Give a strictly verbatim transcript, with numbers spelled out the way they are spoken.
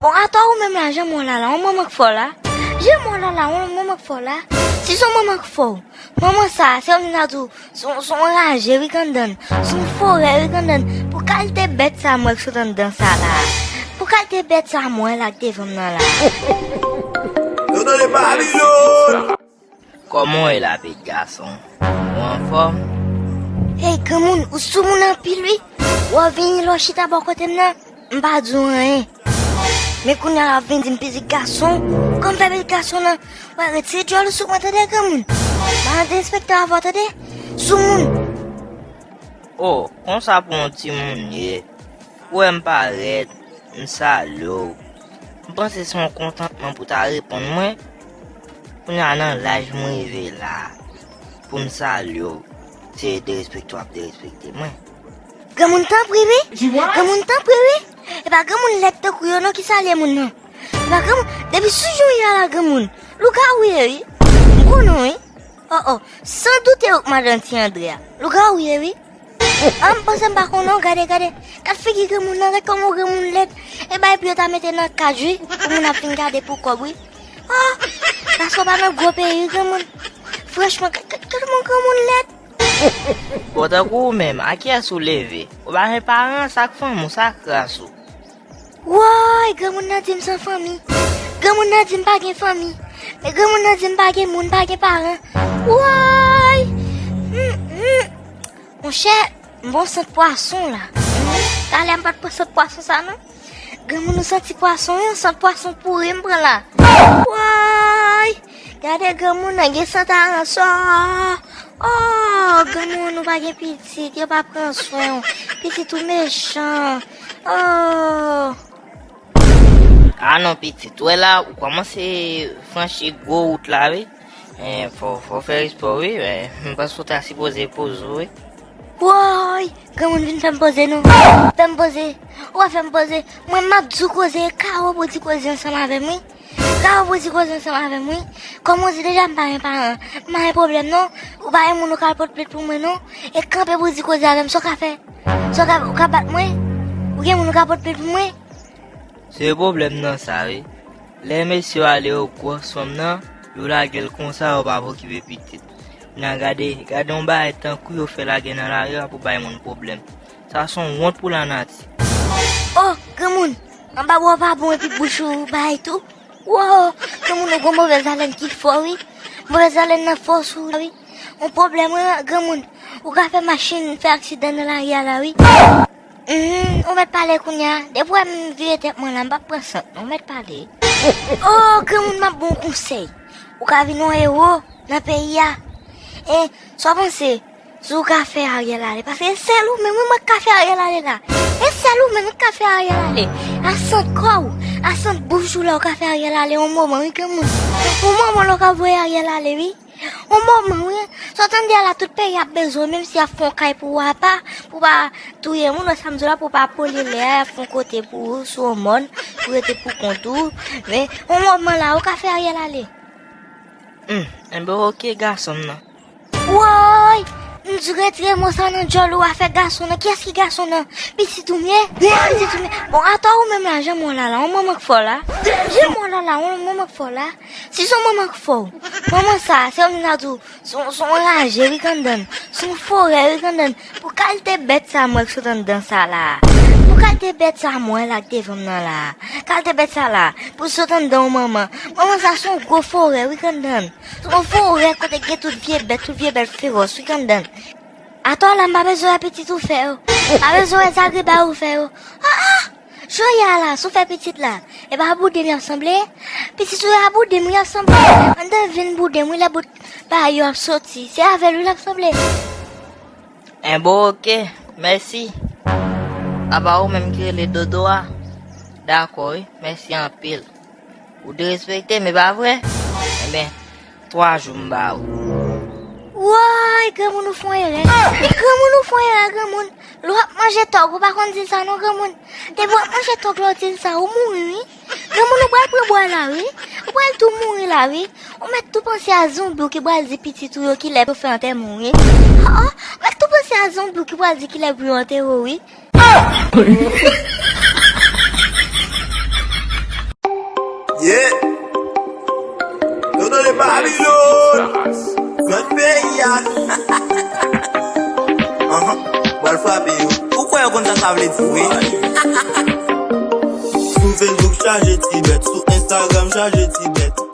Bon, atò ou menm la, jan mwen la la, yon manman k fè w la. Jan mwen la la, yon manman k fè w la. Si se yon manman k fè w, manman sa, se yon nèg la di w, se yon, se yon raje wi k anndan l. Se yon forè wi k anndan l. Pou kalite bèt sa mwen k sot anndan sa la. Pou kalite bèt sa mwen la k devan m nan la. Yo tande Babilòn! Kòman w ye la, pitit gason? Ou anfòm? Hey, granmoun, ou soumoun anpil wi. W ap vini lè w chita bò kote m nan, m pa di w anyen. Men kounye a w ap vin di m pitit gason. Kòm fè pitit gason nan, w a retire djòl ou sou mwen tande, granmoun. M pa derespekte avè w tande, soumoun. Oh, konsa pou yon timoun ye. Ou wè m parèt, m salye w. M panse se yon kontantman pou ta reponn mwen. Kounye a nan laj mwen rive la, pou m salye w, se derespekte w ap derespekte mwen. Granmoun tanpri wi. Granmoun tanpri wi. E pa granmoun lèd tankou yo non ki salye moun non. E pa granmoun, depi sou jan w ye a la granmoun, lougawou ye wi. M konnen w wi. Oh oh, san doute ou k madanm Ti Andre a. Lougawou ye wi. An, m panse m pa konnen w, gade, gade. Gad figi granmoun nan, gad kòman granmoun lèd. E bay pou yo ta mete nan kaj wi, pou moun ap vin gade pou kòb wi. Oh, gason pa nan gwo peyi wi granmoun. Franchman, gad, gad, gad kòman granmoun lèd. Bon, tankou ou menm, a kiyès ou leve? Ou pa gen paran, sa k fanm ou, sa k ras ou? Woy, granmoun nan di m san fanmi. Granmoun nan di m pa gen fanmi. Men granmoun nan di m pa gen moun, pa gen paran. Woy! Hmm, hmm. Monchè, m bon sant pwason la. Talè m pa t pran sant pwason sa non. Granmoun ou santi pwason, yon sant pwason pouri m pran la. Woy! Gade granmoun nan gen sant aransò. Oh, granmoun ou pa gen pitit, yo pa pran swen w. Pitit ou mechan. Oh. Ah non, pitit, ou wè la, ou kòmanse franchi gwo wout la, wi. Eh, fò, fò fè espò, wi. Eh, m panse ou ta sipoze poze w, wi. Woy, granmoun vin fè m poze non. Fè m poze. Ou pa fè m poze. Mwen, m ap di w koze, e kawo pou di koze ansanm avè m, wi. Kawo pou di koze ansanm avè m, wi. Kòm ou di deja m pa gen paran, m pa gen pwoblèm non. Ou pa gen moun ou ka al pot plent pou mwen non. E kanpe pou di koze avè m, sa w ka fè? Sa w ka, ou ka bat mwen? Ou gen moun ou ka pot plent pou mwen? Se pwoblèm nan sa wi. Lè mesye yo ale yo gwòs fanm nan, yo lage l konsa, yo pa okipe pitit. N a gade, gade yon bagay tankou yo fè lage nan lari a pou bay moun pwoblèm. Sa se yon wont pou lanati. Oh, granmoun, anba bò w pa bon epi bouch ou bay tou. Wo, granmoun ou gon movèz alèn ki fò wi. Movèz alèn nan fò sou ou wi. Yon pwoblèm wi, granmoun. Ou ka fè machin fè aksidan nan lari a la wi. Humm, ou mèt pale kounye a. Depi w wè m vire tèt mwen la, m p ap pran sant non, ou mèt pale. Oh, granmoun, m ap ba w konsèy. Ou ka vin yon ewo nan peyi a. E, sa w panse, si w ka fè Ariel ale, paske e sèl ou menm wi mwen k ka fè Ariel ale la. E sèl ou menm wi k ka fè Ariel ale. A sant kò w, a sant bouch ou la w ka fè Ariel ale yon moman wi granmoun. Yon moman la w ka voye Ariel ale wi. Yon moman wi. Sa w tande a la tout peyi ap bezwen w, menm si y ap fè yon kay pou w apa, pou w pa touye moun, wè sa m di w la, pou w pa polye lè a, y ap fè yon kote pou ou sou yon mòn, pou w rete pou kont ou. Men, yon moman la, ou ka fè Ariel ale. Humm, enben oke gason m nan. Woy! M di retire mo sa nan djòl ou a fè gason nan. Kiyès ki gason nan? Pitit ou m ye? Pitit ou m ye? Bon, atò ou menm la, jan mwen la la, yon manman k fè w la. Jan mwen la la, yon manman k fè w la. Si se yon manman k fè w, manman sa, se yon nèg la di w, se yon, se yon raje wi k anndan l. Se yon forè wi k anndan l. Pou kalite bèt sa mwen k sot anndan sa la. Pou kalite bèt sa mwen la k devan m nan la. Kalite bèt sa la, pou sot anndan yon manman. Manman sa se yon gwo forè wi k anndan l. Se yon forè kote gen tout vye bèt, tout vye bèt fewòs wi k anndan l. Atò la m pa bezwen wè pitit ou fè yo. M pa bezwen wè zagribay ou fè yo. Ah ah! Jan w ye a la, si w fè pitit la, e pa a bouden m y ap sanble? Pitit ou yo a bouden m wi y ap sanble. Anndan vin bouden m wi lè bout bagay yo ap soti. Se avè l wi l ap sanble. Enben oke, mèsi. Apa ou menm ki rele Dodo a? Dakò wi, mèsi anpil. Ou derespekte m, e pa vre? Enben, twa jou m ba ou. Woy, granmoun ou fè yon erè. E granmoun ou fè yon erè, granmoun. Lè w ap manje tòg, ou pa konn di sa non, granmoun. Depi w ap manje tòg la, w di sa, ou mouri wi. Granmoun ou pral pran bwa la wi. Ou pral tou mouri la wi. Ou mèt tou panse a zonbi w ki pral di pitit ou yo kilè pou yo fè antèman w wi. Oh, oh, ou mèt tou panse a zonbi w ki pral di kilè pou yo antere w wi. Babilòn, lòt peyi a. Anhan, pral frape yo. Ou kwè yo konn sa sa vle di vre? Sou Facebook chaje ti bèt, sou Instagram chaje ti bèt.